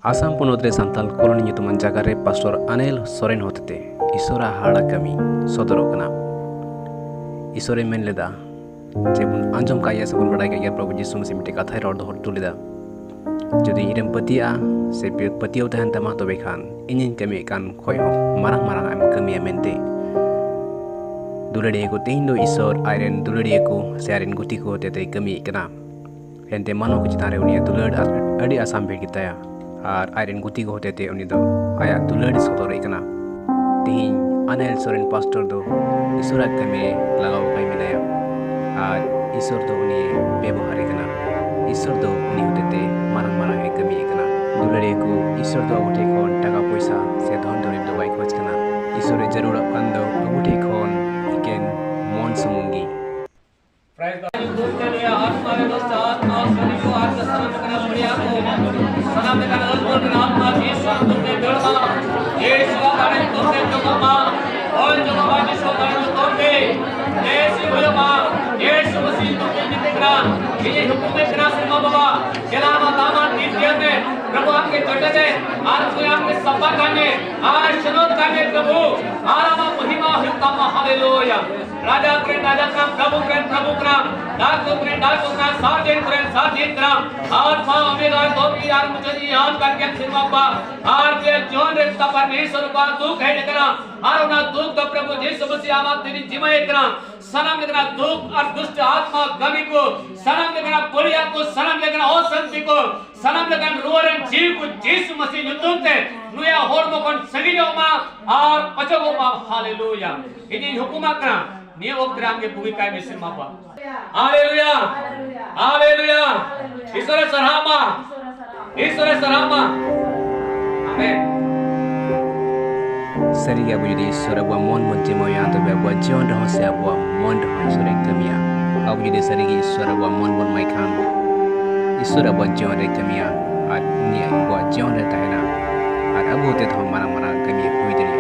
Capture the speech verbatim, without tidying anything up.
ᱟᱥᱟᱢ ᱯᱚᱱᱚᱛ ᱨᱮ ᱥᱟᱱᱛᱟᱞ ᱠᱚᱞᱚᱱᱤ ᱧᱩᱛᱩᱢᱟᱱ ᱡᱟᱭᱜᱟ ᱨᱮ ᱯᱟᱥᱴᱚᱨ ᱟᱱᱮᱞ ᱥᱚᱨᱮᱱ ᱦᱚᱛᱮᱛᱮ ᱤᱥᱚᱨᱟᱜ ᱦᱟᱦᱟᱲᱟ ᱠᱟᱹᱢᱤ ᱥᱚᱫᱚᱨᱚᱜ ᱠᱟᱱᱟ᱾ ᱤᱥᱚᱨᱮ ᱢᱮᱱ ᱞᱮᱫᱟ, ᱡᱮᱵᱚᱱ ᱟᱸᱡᱚᱢ ᱠᱟᱜ ᱜᱮᱭᱟ ᱥᱮᱵᱚᱱ ᱵᱟᱲᱟᱭ ᱠᱟᱜ ᱜᱮᱭᱟ, ᱯᱨᱚᱵᱷᱩ ᱡᱤᱥᱩ ᱢᱟᱥᱤ ᱢᱤᱫᱴᱮᱡ ᱠᱟᱛᱷᱟᱭ ᱨᱚᱲ ᱫᱚᱦᱚ ᱦᱚᱴᱚ ᱞᱮᱫᱟ, ᱡᱩᱫᱤ ᱤᱧᱨᱮᱢ ᱯᱟᱹᱛᱭᱟᱹᱜᱼᱟ ᱥᱮ ᱯᱟᱹᱛᱭᱟᱹᱣ ᱛᱟᱦᱮᱱ ᱛᱟᱢᱟ, ᱛᱚᱵᱮ ᱠᱷᱟᱱ ᱤᱧᱤᱧ ᱠᱟᱹᱢᱤᱭᱮᱫ ᱠᱟᱱ ᱠᱷᱚᱡ ᱦᱚᱸ ᱢᱟᱨᱟᱝ ᱢᱟᱨᱟᱝ ᱮᱢ ᱠᱟᱹᱢᱤᱭᱟ ᱢᱮᱱᱛᱮ᱾ ᱫᱩᱞᱟᱹᱲᱤᱭᱟᱹ ᱠᱚ, ᱛᱮᱦᱮᱧ ᱫᱚ ᱤᱥᱚᱨ ᱟᱡᱨᱮᱱ ᱫᱩᱞᱟᱹᱲᱤᱭᱟᱹ ᱠᱚ ᱥᱮ ᱟᱡᱨᱮᱱ ᱜᱩᱛᱤ ᱠᱚ ᱦᱚᱛᱮᱛᱮᱭ ᱠᱟᱹᱢᱤᱭᱮᱫ ᱠᱟᱱᱟ᱾ ᱮᱱᱛᱮ ᱢᱟᱱᱣᱟ ᱠᱚ ᱪᱮᱛᱟᱱ ᱨᱮ ᱩᱱᱤᱭᱟᱜ ᱫᱩᱞᱟᱹᱲ ᱟᱨ ᱟᱹᱰᱤ ᱟᱥᱟᱢᱵᱷᱮᱲ ᱜᱮᱛᱟᱭᱟ ᱟᱨ ᱟᱡᱨᱮᱱ ᱜᱩᱛᱤ ᱠᱚ ᱦᱚᱛᱮᱛᱮ ᱩᱱᱤ ᱫᱚ ᱟᱭᱟᱜ ᱫᱩᱞᱟᱹᱲ ᱮ ᱥᱚᱫᱚᱨᱮᱫ ᱠᱟᱱᱟ᱾ ᱛᱮᱦᱮᱧ ᱟᱱᱮᱞ ᱥᱚᱨᱮᱱ ᱯᱟᱥᱴᱚᱨ ᱫᱚ ᱤᱥᱚᱨᱟᱜ ᱠᱟᱹᱢᱤ ᱨᱮ ᱞᱟᱜᱟᱣ ᱟᱠᱟᱭ ᱢᱮᱱᱟᱭᱟ ᱟᱨ ᱤᱥᱚᱨ ᱫᱚ ᱩᱱᱤ ᱵᱮᱵᱚᱦᱟᱨᱮ ᱠᱟᱱᱟ᱾ ᱤᱥᱚᱨ ᱫᱚ ᱩᱱᱤ ᱦᱚᱛᱮᱛᱮ ᱢᱟᱨᱟᱝ ᱢᱟᱨᱟᱝ ᱮ ᱠᱟᱹᱢᱤᱭᱮᱫ ᱠᱟᱱᱟ᱾ ᱫᱩᱞᱟᱹᱲᱤᱭᱟᱹ ᱠᱚ, ᱤᱥᱚᱨ ᱫᱚ ᱟᱵᱚ ᱴᱷᱮᱱ ᱠᱷᱚᱱ ᱴᱟᱠᱟ ᱯᱚᱭᱥᱟ ᱥᱮ ᱫᱷᱚᱱ ᱫᱩᱨᱤᱵᱽ ᱫᱚ ᱵᱟᱭ ᱠᱷᱚᱡᱽ ᱠᱟᱱᱟ᱾ ᱤᱥᱚᱨ ᱮ ᱡᱟᱹᱨᱩᱲᱚᱜ ᱠᱟᱱ ᱫᱚ ᱟᱵᱚ ᱴᱷᱮᱱ ᱠᱷᱚᱱ ᱮᱠᱮᱱ ᱢᱚᱱ ᱥᱩᱢᱩᱝ ᱜᱮ᱾ ᱥᱟᱱᱟᱢ ᱞᱮᱠᱟᱱ ᱟᱹᱛᱩ ᱨᱮᱱᱟᱜ ᱟᱛᱢᱟ ᱡᱤᱥᱩ ᱧᱩᱛᱩᱢ ᱛᱮ ᱫᱟᱹᱲ ᱢᱟ, ᱡᱤᱥᱩ ᱟᱜ ᱫᱟᱲᱮ ᱧᱩᱛᱩᱢ ᱛᱮ ᱡᱚᱢᱚᱜ ᱢᱟ, ᱦᱳᱭ ᱡᱚᱢᱚᱜ ᱢᱟ ᱡᱤᱥᱩ ᱟᱜ ᱫᱟᱲᱮ ᱧᱩᱛᱩᱢ ᱛᱮ, ᱡᱤᱥᱩ ᱦᱩᱭᱩᱜ ᱢᱟ, ᱡᱤᱥᱩ ᱢᱟᱹᱥᱤ ᱧᱩᱛᱩᱢ ᱛᱮ ᱡᱤᱛᱮ ᱠᱟᱱᱟ, ᱤᱧᱤᱧ ᱦᱩᱠᱩᱢᱮ ᱠᱟᱱᱟ ᱥᱮᱨᱢᱟ ᱵᱟᱵᱟ, ᱪᱮᱞᱟ ᱟᱢᱟᱜ ᱫᱟᱢᱟᱱ ᱛᱤ ᱛᱤᱭᱟᱹᱨ ᱢᱮ, ᱯᱨᱚᱵᱷᱩ ᱟᱢᱜᱮ ᱡᱚᱴᱮᱫ ᱢᱮ, ᱟᱨ ᱩᱱᱤ ᱟᱢᱜᱮ ᱥᱟᱯᱷᱟ ᱠᱟᱭ ᱢᱮ, ᱟᱨ ᱥᱮᱞᱚᱛ ᱠᱟᱭ ᱢᱮ ᱯᱨᱚᱵᱷᱩ, ᱟᱨ ᱟᱢᱟᱜ ᱢᱚᱦᱤᱢᱟ ᱦᱩᱭᱩᱜ ᱛᱟᱢᱟ, ᱦᱟᱞᱮᱞᱩᱭᱟ᱾ ᱨᱟᱡᱟ ᱠᱚᱨᱮᱱ ᱨᱟᱡᱟ ᱠᱟᱱᱟᱢ, ᱯᱨᱚᱵᱷᱩ ᱠᱚᱨᱮᱱ ᱯᱨᱚᱵᱷᱩ ᱠᱟᱱᱟᱢ, ᱰᱟᱠᱛᱚᱨ ᱠᱚᱨᱮᱱ ᱰᱟᱠᱛᱚᱨ ᱠᱟᱱᱟᱢ, ᱥᱟᱨᱡᱮᱱ ᱠᱚᱨᱮᱱ ᱥᱟᱨᱡᱮᱱ ᱠᱟᱱᱟᱢ, ᱟᱞᱯᱷᱟ ᱳᱢᱮᱜᱟ ᱫᱚ ᱤᱧ ᱟᱨ ᱢᱩᱪᱟᱹᱫ ᱤᱧ ᱟᱢ ᱠᱟᱱ ᱜᱮᱭᱟ ᱥᱮᱨᱢᱟ ᱵᱟᱵᱟ᱾ ᱟᱨ ᱡᱮ ᱡᱤᱭᱚᱱ ᱨᱮ ᱛᱟᱯᱟᱨ ᱢᱤᱥᱚᱨ ᱠᱚᱣᱟᱜ ᱫᱩᱠ ᱦᱮᱡ ᱟᱠᱟᱱᱟ, ᱟᱨ ᱚᱱᱟ ᱫᱩᱠ ᱫᱚ ᱯᱨᱚᱵᱷᱩ ᱡᱤᱥᱩ ᱢᱟᱥᱤ ᱟᱢᱟᱜ ᱛᱤᱨᱤᱧ ᱡᱤᱢᱟᱹᱭᱮ ᱠᱟᱱᱟ᱾ ᱥᱟᱱᱟᱢ ᱞᱮᱠᱟᱱᱟᱜ ᱫᱩᱠ ᱟᱨ ᱫᱩᱥᱴ ᱟᱛᱢᱟ ᱠᱟᱹᱢᱤ ᱠᱚ, ᱥᱟᱱᱟᱢ ᱞᱮᱠᱟᱱᱟᱜ ᱵᱟᱹᱲᱤᱡᱟᱜ ᱠᱚ, ᱥᱟᱱᱟᱢ ᱞᱮᱠᱟᱱᱟᱜ ᱚᱥᱟᱱᱛᱤ ᱠᱚ, ᱥᱟᱱᱟᱢ ᱞᱮᱠᱟᱱ ᱨᱩᱣᱟᱹ ᱨᱮᱱ ᱡᱤᱣᱤ ᱠᱚ ᱡᱤᱥᱩ ᱢᱟᱥᱤ ᱧᱩᱛᱩᱢ ᱛᱮ ᱱᱩᱭᱟᱜ ᱦᱚᱲᱢᱚ ᱠᱷᱚᱱ ᱥᱟᱺᱜᱤᱧᱚᱜ ᱢᱟ ᱟᱨ ᱚᱪᱚᱜᱚᱜ ᱢᱟ᱾ ᱦᱟᱞᱮᱞᱩᱭᱟ᱾ ᱤᱧᱤᱧ ᱦᱩᱠᱩᱢᱟᱜ ᱠᱟᱱᱟ, ᱱᱤᱭᱟᱹ ᱚᱠᱛᱮ ᱨᱮ ᱟᱢᱜᱮ ᱵᱩᱜᱤ ᱠᱟᱭ ᱢᱮ ᱥᱮᱨᱢᱟ ᱵᱟᱵᱟ᱾ ᱦᱟᱞᱮᱞᱩᱭᱟ᱾ ᱦᱟᱞᱮᱞᱩᱭᱟ᱾ ᱤᱥᱚᱨᱮ ᱥᱟᱨᱦᱟᱣ ᱢᱟ᱾ ᱤᱥᱚᱨᱮ ᱥᱟᱨᱦᱟᱣ ᱢᱟ᱾ ᱟᱢᱮᱱ᱾ ᱥᱟᱹᱨᱤᱜᱮ ᱟᱵᱚ ᱡᱩᱫᱤ ᱤᱥᱚᱨ ᱟᱵᱚᱣᱟᱜ ᱢᱚᱱ ᱵᱚᱱ ᱡᱤᱢᱟᱹᱭᱟ, ᱛᱚᱵᱮ ᱟᱵᱚᱣᱟᱜ ᱡᱤᱭᱚᱱ ᱨᱮᱦᱚᱸ ᱥᱮ ᱟᱵᱚᱣᱟᱜ ᱢᱚᱱ ᱨᱮᱦᱚᱸ ᱤᱥᱚᱨᱮ ᱠᱟᱹᱢᱤᱭᱟ᱾ ᱟᱵᱚ ᱡᱩᱫᱤ ᱥᱟᱹᱨᱤᱜᱮ ᱤᱥᱚᱨ ᱟᱵᱚᱣᱟᱜ ᱢᱚᱱ ᱵᱚᱱ ᱮᱢᱟᱭ ᱠᱷᱟᱱ, ᱤᱥᱚᱨ ᱟᱵᱚᱣᱟᱜ ᱡᱤᱭᱚᱱ ᱨᱮ ᱠᱟᱹᱢᱤᱭᱟ ᱟᱨ ᱩᱱᱤ ᱟᱵᱚᱣᱟᱜ ᱡᱤᱭᱚᱱ ᱨᱮ ᱛᱟᱦᱮᱱᱟ ᱟᱨ ᱟᱵᱚ ᱦᱚᱛᱮ ᱛᱮᱦᱚᱸ ᱢᱟᱨᱟᱝ ᱢᱟᱨᱟᱝ ᱠᱟᱹᱢᱤ ᱦᱩᱭ ᱫᱟᱲᱮᱭᱟᱜᱼᱟ᱾